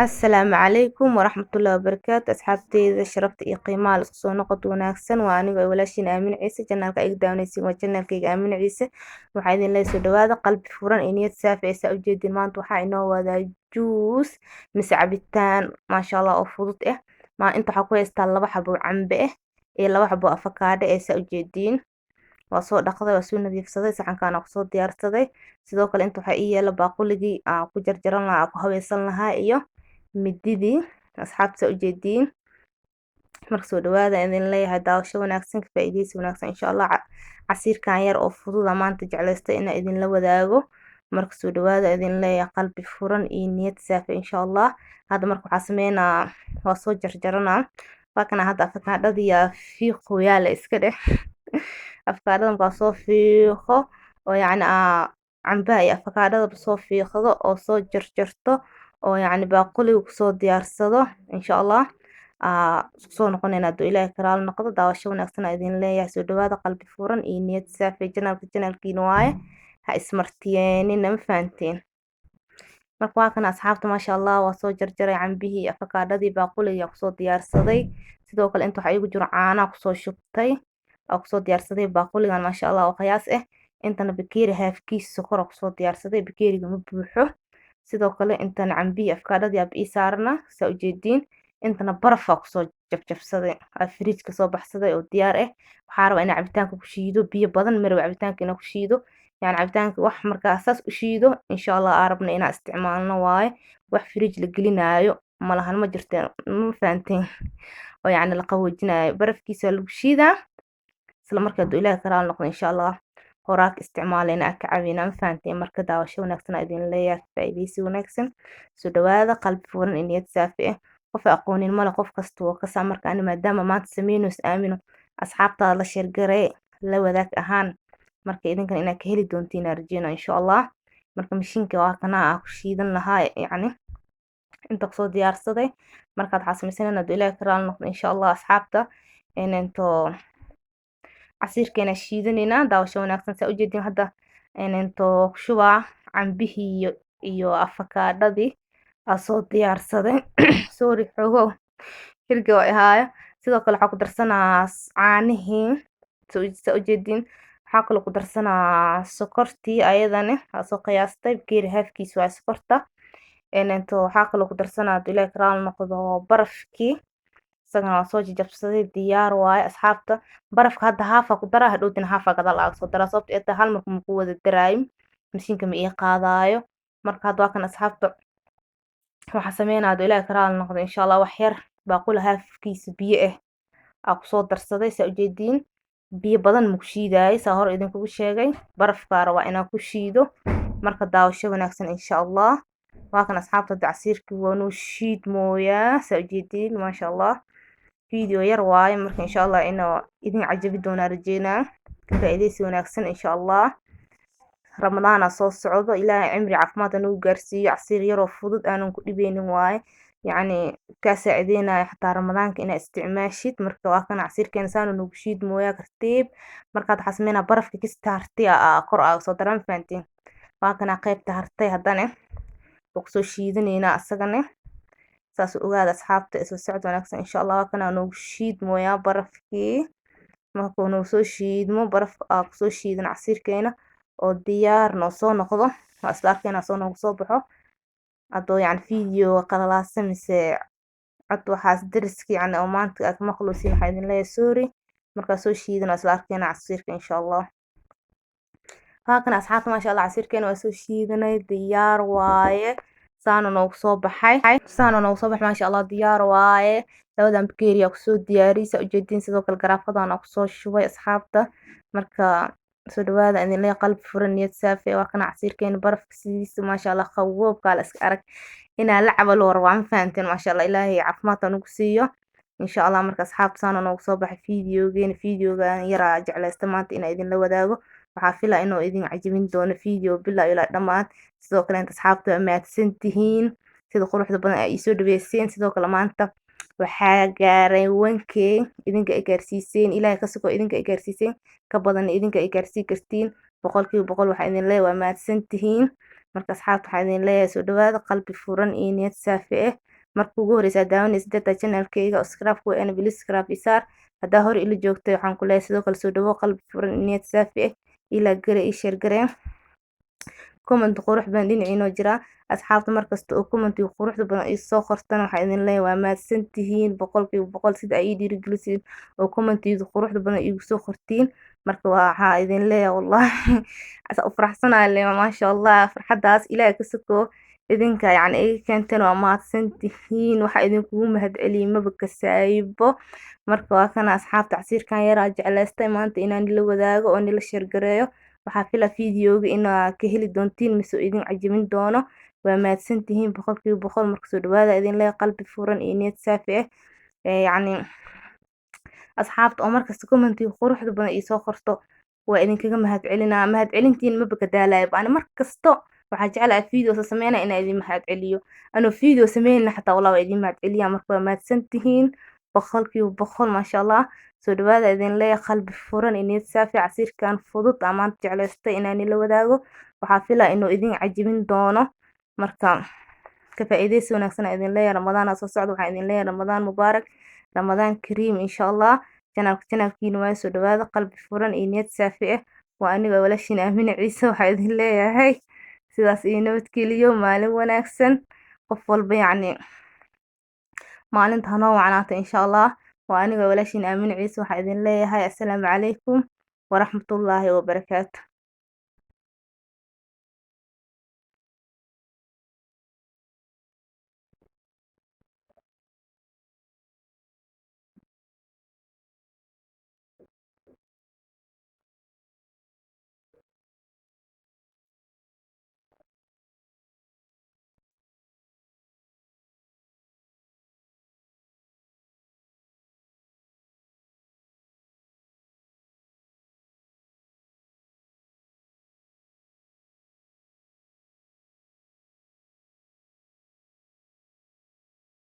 Asalaamu calaykum waraxmatullaahi wabarakaatu. Asxaabteyda sharafta iyo qiimaha la isku soo noqod wanaagsan. Waa aniga walaashiin Aamin Ciise. Channelka iga daawanaysiin waa channelkayga Aamin Ciise. Waxaa idin leeyahay soo dhawaada, qalbi furan iyo niyad saafi ah. Saa ujeedin, maanta waxaa inoo wadaa juice mise cabitaan, maasha Allah, oo fudud ah. Ma inta waxaa ku haystaa laba xabo cambe ah iyo laba xabo afakaadho eh. Saa ujeediin, waa soo dhaqday, waa soo nadiifsaday, saxankaana kusoo diyaarsaday. Sidoo kale inta waxaa ii yaala baaquligii aan ku jarjaran lahaa, aan ku habaysan lahaa, iyo mididii. Asxaabta, saa ujeediin, marka soo dhawaada idin leeyahay, daawasho wanaagsan, ka faa'iideysi wanaagsan, insha Allah. Casiirkan yar oo fududa maanta jeclaystay inaan idinla wadaago. Marka soo dhawaada idin leeyahay, qalbi furan iyo niyad saafi, insha Allah. Hadda marka waxaa sameynaa, waa soo jarjaranaa. Waa kana hadda afakaadhadii fiiqoyaa la iska dheh. Afakaadhada markaa soo fiiqo oo yacni aa cambaha iyo afakaadhadaba soo fiiqdo oo soo jarjarto oo yacni baaquliga kusoo diyaarsado, insha Allah isku soo noqonayna hadduu Ilaahay karaal noqdo. Daawasho wanaagsan aa idin leeyahay. Soo dhawaada, qalbi furan iyo niyad saafi. Channelka channelkiina waaye, ha ismartiyeenina, ma fahanteen? Marka waa kana, asxaabta, maasha Allah, waa soo jarjaray cambihii iyo afakaadhadii, baaquliga kusoo diyaarsaday. Sidoo kale inta waxaa iigu jiro caanaha kusoo shubtay oo kusoo diyaarsaday baaquligan, maasha Allah, oo qiyaas ah. Intana bakeeri haafkiis sokor kusoo diyaarsaday, bakeeriga ma buuxo. Sidoo kale intana cambihii, afakaadhadii aba ii saarana, saa ujeediin. Intana barafaa kusoo jabjabsaday, aa fridge soo baxsaday oo diyaar ah. Waxaa rabaa inaa cabitaanka ku shiido, biyo badan ma rabo cabitaanka inaa ku shiido. Yani cabitaanka wax markaa saas u shiido, insha Allah, aa rabna inaa isticmaalno waaye. Wax fridge la gelinaayo malahan, ma jirteen, ma fahanteen? Oo yacni la qaboojinayo, barafkiisa lagu shiidaa isla markaa hadduu Ilaahay karaal noqdo, insha Allah, horaa ka isticmaaleyna, ka cabeyna, ma fahanteen? Marka daawasho wanaagsan aa idin leeyahay, faa'iideysi wanaagsan. Soo dhawaada, qalbi furan iyo niyad saafi ah. Qof aqoonin male, qof kasta wuu kasaa. Marka ani maadaama maanta sameynayso, aamino, asxaabtaada la share garee, la wadaag ahaan. Marka idinkan inaad ka heli doontiin aan rajeynaa, insha Allah. Marka mashiinka waa kana aa ku shiidan lahaa, yacni inta kusoo diyaarsaday. Markaad waxaa sameysanayna hadduu Ilaahay ka raali noqdo, insha Allah, asxaabta, into casiirkeena shiidanayna. Daawasho wanaagsan. Saa ujeedin, hadda into ku shubaa cambihii iyo afakaadhadii aa soo diyaarsaday. Sorry, xoogow hirga waa ihaayo. Sidoo kale waxaa ku darsanaa caanihii. Saa ujeedin, waxaa kaloo ku darsanaa sokortii, ayadana aa soo qiyaastay, bakeeri haafkiis waa sokorta. Into waxaa kaloo ku darsanaa, hadduu Ilaahay ka raali noqdo, barafkii. Isagana waa soo jajabsaday, diyaar waaye. Asxaabta, barafka hadda haafaa ku daraa, hadhowtina haafaa gadaal aaga soo daraa, sababta ay tahay hal marka ma ku wada daraayo, mashiinka ma ii qaadaayo. Marka hadda waa kan, asxaabta, waxaa sameynaa, hadduu Ilaahay ka raali noqdo, insha Allah, wax yar baaquli haafkiisa biyo ah aa kusoo darsaday. Saa ujeediin, biyo badan maku shiidaayo, saa hore idinkugu sheegay, barafkaa rabaa inaan ku shiido. Marka daawasho wanaagsan, insha Allah. Waa kan, asxaabta, hadda casiirkii waa noo shiid mooyaa, saa ujeediin, maasha Allah. Video yar waaye, marka insha Allah inuu idin cajabi doonaa rajeynaa. Ka faa'iideysi wanaagsan, insha Allah. Ramadaana soo socdo, Ilaahay cimri caafimaad nagu gaarsiiyo. Casiir yaroo fudud aanan ku dhibeynin waaye, yacni kaa saacideynayo xataa Ramadaanka inaa isticmaashid. Marka waa kana casiirkeena, saanu nagu shiid mooyaa tartiib. Markaad waxaa sameynaa, barafka kista hartay aa kor aaga soo daraa, ma fahanteen? Waa kana qaybta hartay, haddana waa kusoo shiidaneynaa asagana. Saas ogaada, asxaabta, isla socod wanaagsan, insha Allah. Waa kana noogu shiid mooyaa barafkii. Markuu nagu soo shiidmo barafka, aa kusoo shiidan casiirkeena oo diyaar noo soo noqdo, waa isla arkeyna soo noogu soo baxo. Hadduu yacni video qalalaasa mise cod waxaas dariska yacni oo maanta aad ka maqleysiin, waxaa idin leeyahay sorry. Markaa soo shiidan, waa isla arkeyna casiirka, insha Allah. Waa kana, asxaabta, maasha Allah, casiirkeena waa soo shiidanay, diyaar waaye. Saana noogu soo baxay, saana noogu soo baxay, maasha Allah, diyaar waaye. Labadan bakeeri aa kusoo diyaariyay, saa ujeediin. Sidoo kale garaafadan aa kusoo shubay, asxaabta. Marka soo dhawaada idin leeyahay, qalbi furan, niyad saafi. Waa kana casiirkeena, barafka sidiisa, maasha Allah, qawoobkaa la iska arag, inaa la cabo loo rabaa, ma fahanteen? Maasha Allah, Ilaahay caafimaadka nagu siiyo, insha Allah. Marka asxaabta, saana noogu soo baxay videogeena. Videogan yaraa jeclaysta maanta inaa idinla wadaago. Waxaa filaa inuu idin cajabin doono video bilaa ilaa dhammaad. Sidoo kale inta, asxaabta, waa mahadsan tihiin sida quruxda badan ay iisoo dhaweyseen. Sidoo kale maanta waxaa gaaray 1K. Idinka ay gaarsiiseen, Ilaahay ka sugo, idinka ay gaarsiiseen, ka badan idinka ay gaarsii kartiin, 100%. Waxaa idin leeyahay waa mahadsan tihiin. Marka asxaabta, waxaa idin leeyahay soo dhawaada, qalbi furan iyo niyad saafi ah. Marka ugu horeysa aad daawanaysid data channelkayga, subscribe ku ena, please subscribe isaar. Haddaa hore ila joogtay, waxaan ku leeyahay sidoo kale soo dhawo, qalbi furan iyo niyad saafi ah. Ilaa gare ii share garee, comment qurux badan dhinaciinoo jiraa. Asxaabta markasta oo commentiga quruxda badan ii soo qortana, waxaa idin leeyahay waa mahadsantihiin 100%, sida ay ii dhiirigelisiin oo commentiga quruxda badan iigu soo qortiin. Marka waxaa idin leeyahay, wallahi asa u faraxsanahay le, maasha Allah. Farxadaas Ilaahay ka sokoo idinka yacni iga keenteen, waa mahadsantihiin. Waxaa idinkugu mahadceliyey maba kasaayibo. Marka waa kana, asxaabta, casiirkan yaraa jeclaystay maanta inaan nila wadaago oo nila share gareeyo. Waxaa fila videoga inaa ka heli doontiin mise oo idin cajabin doono. Waa mahadsantihiin 100%. Marka soo dhawaada idin leeyahay, qalbi furan iyo niyad saafi ah. Yacni asxaabta oo markasta commentiga quruxda badan ii soo qorto, waa idinkaga mahadcelinaa. Mahadcelintiin maba ka daalayo ani. Mar kasto waxaa jeclahay video soo sameynaya inaan idin mahadceliyo. Anoo video sameynayna xataa, wallah, waa idin mahadceliyaa. Marka waa mahadsantihiin 100%, maasha Allah. Soo dhawaada idin leeyahay, qalbi furan iyo niyad saafi. Casiirkan fudud aan maanta jeclaystay inaan ila wadaago, waxaa filaa inuu idin cajabin doono. Marka ka faa'iidaysi wanaagsan aan idin leeyahay. Ramadaana soo socda, waxaan idin leeyahay Ramadaan mubaarak, Ramadaan kariim, insha Allah. Channelka channelkiina waa. Soo dhawaada, qalbi furan iyo niyad saafi ah. Waa aniga walaashiin Aamine Ciise. Waxaa idin leeyahay sidaas iyo nabadgeliyo, maalin wanaagsan. Qof walba yacni maalinta hanoo wacnaata, insha Allah. Waa aniga walaashiin Aamine Ciise. Waxaa idin leeyahay assalaamu calaykum waraxmatullaahi wabarakaatu.